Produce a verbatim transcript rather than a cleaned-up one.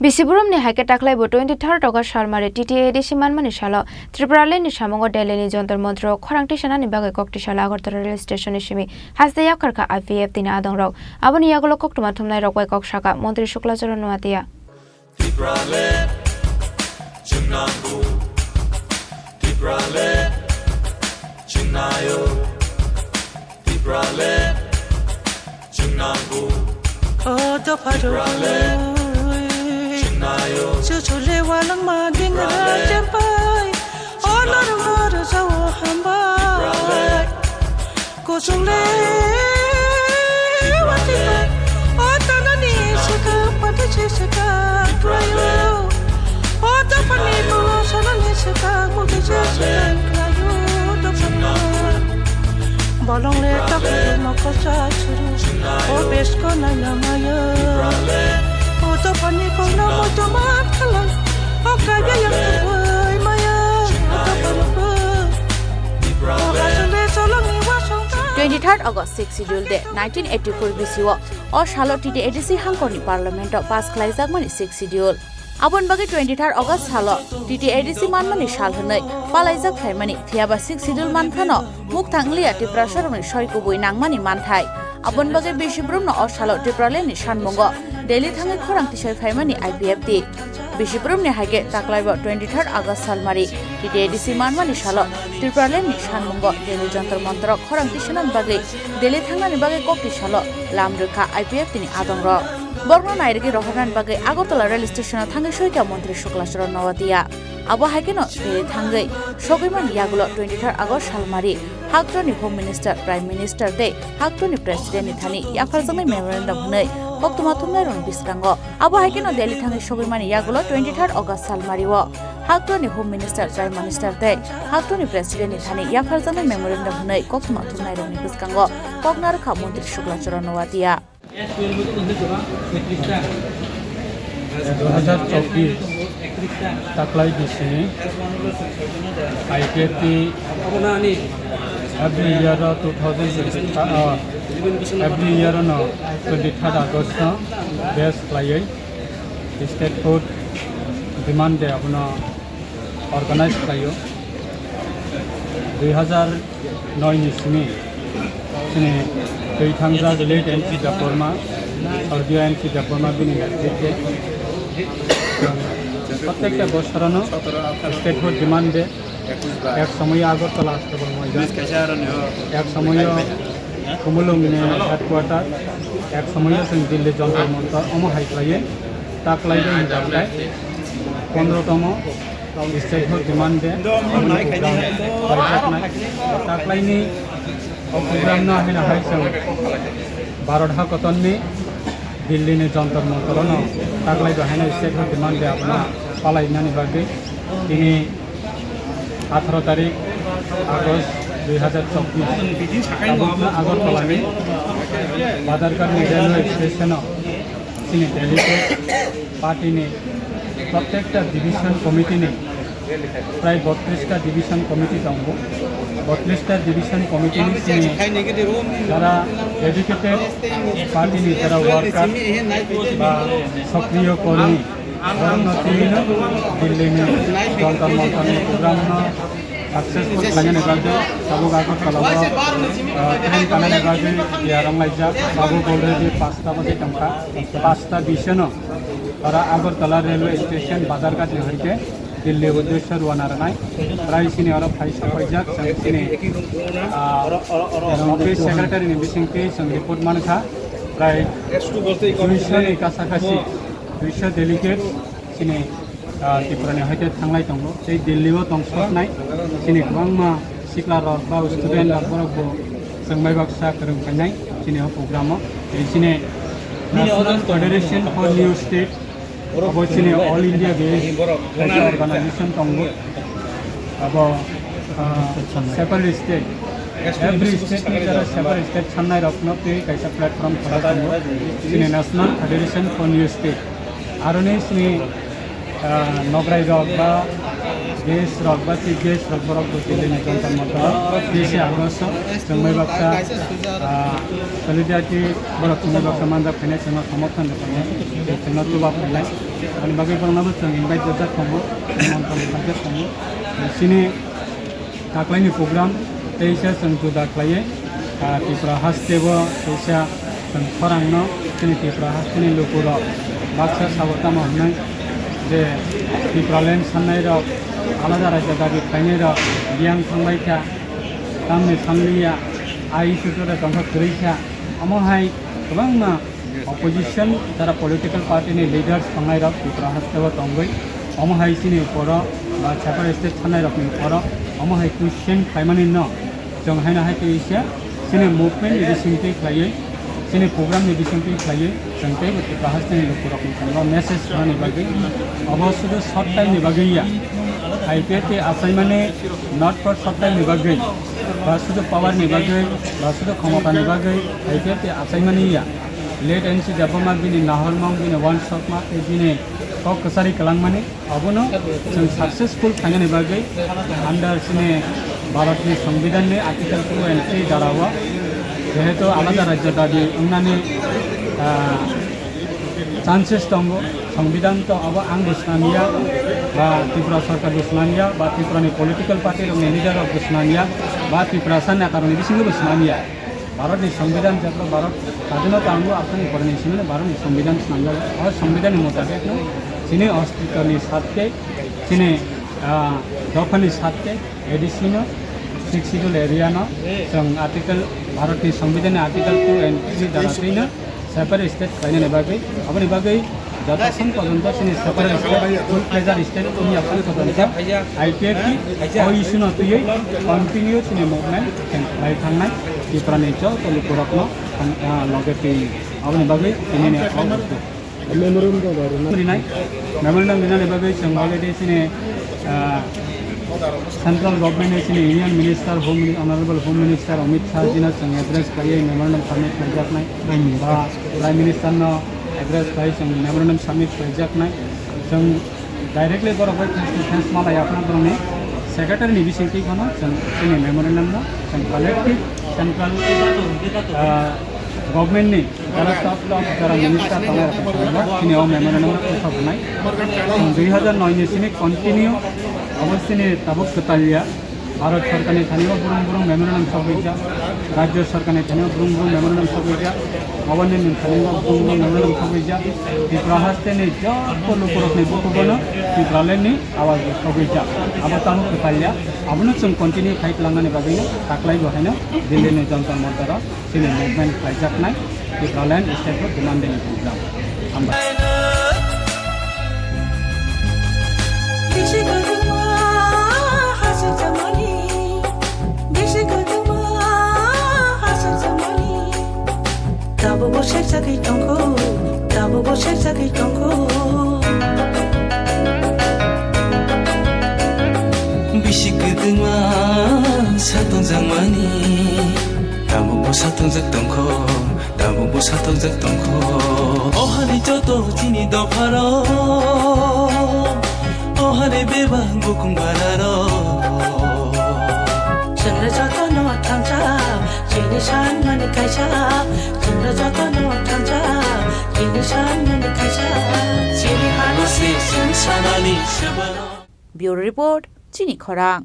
Bisi boromni hai khe taklaibo twenty third August salmari T T A D C manmani salo Tripuralandni samungo Delhini Jantar Mantar o khorang tisanani bagwi kok tisalo Agartala rail station ni simi haste yapharkha I P F T ni adongrok. Aboni yagulo koktwma thumnairok bai kok sakha Montri Shukla Charan Noatia. Tipraland, chwng nango. Tipraland, chwng naio. Tipraland, chwng nango. O dopha Tipraland, rwi. Chwng naio. Chuchule walangma dingra Tipraland, chempai. O chwng nango. Norma rwjao hambai. Tipraland, Kuchungle watipa, o tanani saka, pati se saka, krayo. O tapani bolo sanani saka, mugi se saka, krayo, tapani. Bolongle tapu moko sa churu, o besko nai namaya. O tapani kono moto mat khalai, o kaya yang tuwai maya, o tapani. Twenty-third August, Sixth Schedule Day, nineteen eighty-four B C o, o salo T T A D C hangkorni Parliament o pass khlaijakmani Sixth Schedule. Aboni bagwi twenty-third August salo T T A D C manmani sal hwnwi palaijak phaimani, phiyaba Sixth Schedule manphano mukthang wnglia Tiprasarokni soi kubui nangmani manthai. Aboni bagwi bisi boromno o salo Tipralandni sanmungo Delhi thangwi khorang tisai phaimani I P F T. Bisi boromni hai khe taklaibo twenty-third August salmari T T A D C manmani salo Tipralandni sanmungo Delhi Jantar Mantar o khorang tisanani bagwi Delhi thangnani bagwi kok tisalo lam rwkha I P F T ni adongrok. Borokno nairwgwi rohornani bagwi Agartala rail station o thangwi soikha Montri Shukla Charan Noatia. Abo hai kheno Delhi thangwi sogwimani yagulo twenty-third August salmari haktorni Home Minister, Prime Minister tei haktorni President ni thani yapharjaknai memorandum hwnwi koktwma thumnairokni bwskango. Abo hai kheno Delhi thangwi sogwimani yagulo twenty-third August salmari o haktorni Home Minister, Prime Minister tei haktorni President ni thani yapharjaknai memorandum hwnwi koktwma thumnairokni bwskango kok narwkha Montri Shukla Charan Noatia. Dui hajar chobbish taklai bisini I P F T every year o two thousand twenty-five, uh, every year no twenty-third August no base khlaiwi statehood demand day abono organize khlaio. Dui hajar noi ni simi chini twi thangjak late M C Debbarma, sorgiyo M C Debbarma bini netrite chwng protekta bosorono statehood demand day ek somoyo Agartala Astabal Moidan, ek somoyo Khumulwng ni headquarter, ek somoyo chwng Delhi Jantar Mantar omo hai khlaiwi taklai de hinjak khe pondro tomo statehood demand day aboni program khlaijaknai. Taklaini o program no haino hai chwng Bharat hakotonni Delhi ni Jantar Mantar no taklai bo haino statehood demand day abono palainani bagwi tini atharo tarik August dui hajar chobbish tabukno Agartala ni Bazarghat ni railway station o chini delegate party ni protekta division committee ni prai botris ta division committee tongo. Botris ta division committee ni chini jara dedicated party ni jara worker ba sokriyo kormi borokno twiwi no Delhi ni Jantar Mantar ni program no successful khlainani bagwi tabuk Agartala o, ah, train kanani bagwi tiyar wnglaijak. Tabuk already pasta bajai tongkha, pasta bish no oro Agartala railway station Bazarghat ni hoite Delhi uddesho rwna rwnai. Prai chini oro phai sokphaijak, chwng chini, ah, office secretary ni bisingtwi chwng report mankha, prai duiso ni kasakasi, duiso delegate chini, ah, Tripura ni hoite thanglai tongo. Tei Delhi o tongsoknai chini kwbangma sikla rok ba student rok borok bo chwng bai baksa kwrwng khainai chini o program o. Tei chini National Federation for New State, abo chini All India based kaisa organization tongo. Abo, ah, separate state, every state ni jara separate state sannai rok no twi kaisa platform khwlai tongo. Chini National Federation for New State. Aroni chini, ah, nograi rok ba guest rok ba chief guest rok borok bo Delhi ni Jantar Mantar o tisa August o chwng bai baksa, ah, solidarity borok chwng bai baksa manjak phainai chwngno somorthon rwkhainai tei chwngno chuba phainai. Ani bagwi borokno bo chwng invite rwjak tongo, nimonton rwjak tongo. Chini taklaini program teisa chwng juda khlaiwi, ah, Tripura haste bo teisa chwng khorangno chini Tripura hasteni lukurok baksa sabo tamo hwnwi je Tipraland sannairok, alada raijyo dabi khlainairok biyang thangbai kha, tamni sanliya, a issue tongkha kwrwi kha, omo hai kwbangma opposition, jara political party ni leaders tongnai rok Tripura haste o tongwi, omo hai chini uporo ba separate state thanai rok ni uporo, omo hai question khlaimani no, chwng haino hai khe ise chini movement ni bising twi khlaiwi, chini program ni bising twi khlaiwi, chwng tei bo Tripura haste ni lukurok ni thani message rwnani bagwi, obo sudu short time ni bagwi ya, I P F T achaimani not for short time ni bagwi, ba sudu power ni bagwi, ba sudu khomota ni bagwi, I P F T achaimani ya. Late N C Debbarma bini nahormung, bini uansukma tei bini kok kwchari kwlangmani, abono chwng successful khlainani bagwi under chini Bharatni Songbidanni Article two and three dara o jehetu alada rajyo dabi wngnani, ah, chances tongo, Songbidan to abo ang bo swnam ya, ba Tripura Sarkar bo swnam ya, ba Tripurani political party rokni leader rok bo swnam ya, ba Tiprasa neta rokni bisingo bo swnam ya. Bharatni Songbidan jebla Bharat sadhinota wngo, aboni poreni simi Bharatni Songbidan swnamjak. O Songbidanni mutabikno chini ostitoni satke, chini, ah, dophani satke, A D C no, Sixth Schedule area no, chwng article, Bharatni Songbidanni article two and three dara three no separate state khlainani bagwi, aboni bagwi jotokhon porjonto chini separate state, full fledged state wngya phano porjonto I P F T o issue no twiwi continue chini movement khlai thangnai Tripurani joto lukurokno thang-, ah, loge twi aboni bagwi tinini o memorandum rinai, memorandum rinani bagwi chwng already chini, ah, central government ni chini Union Minister, Home Mini-, Honorable Home Minister Amit Shah jino chwng address khlaiwi memorandum submit khlaijaknai. Prime Minister. Ba Prime Minister no address khlai chwng memorandum submit khlaijaknai. Chwng directly borok bai face to face malai aphano borokni secretary ni bisingtwi phano chwng chini memorandum no chwng collective central, ah, government ni jara top top jara minister tongo rok chini o memorandum no phusok hwnai. Chwng dui hazar noi ni sini continue obo chini tabuk kwtal ya. Bharat Sarkarni thani o brum brum memorandum sogwijak, Rajya Sarkarni thani o brum brum memorandum sogwijak, Government ni thani o brum brum memorandum sogwijak, Tripura haste ni joto lukurokni bukugono Tipraland ni awaj sogwijak. Abo tamo kwtalya, abono chwng continue khai tlangnani bagwi taklai bo haino Delhi ni Jantar Mantar o chini movement khaijaknai Tipraland state o demanding program. Hambai. Bisi kwbangma hachal chamani, bisi kwbangma hachal chamani. Tabukbo serjagwi tongkho, tabukbo serjagwi tongkho. Bisi kwbangma satong jakmani, tabukbo satongjak tongkho. Tabukbo satokjak tongkho. O hani joto chini dopharok, o hani bebak bukung bararok. Chwngno jotono thansa, chini sanmani kaisa. Chwngno jotono thansa, chini sanmani kaisa. Chini hano se chwng sanani sebalo. Bureau Report, Chini Khorang.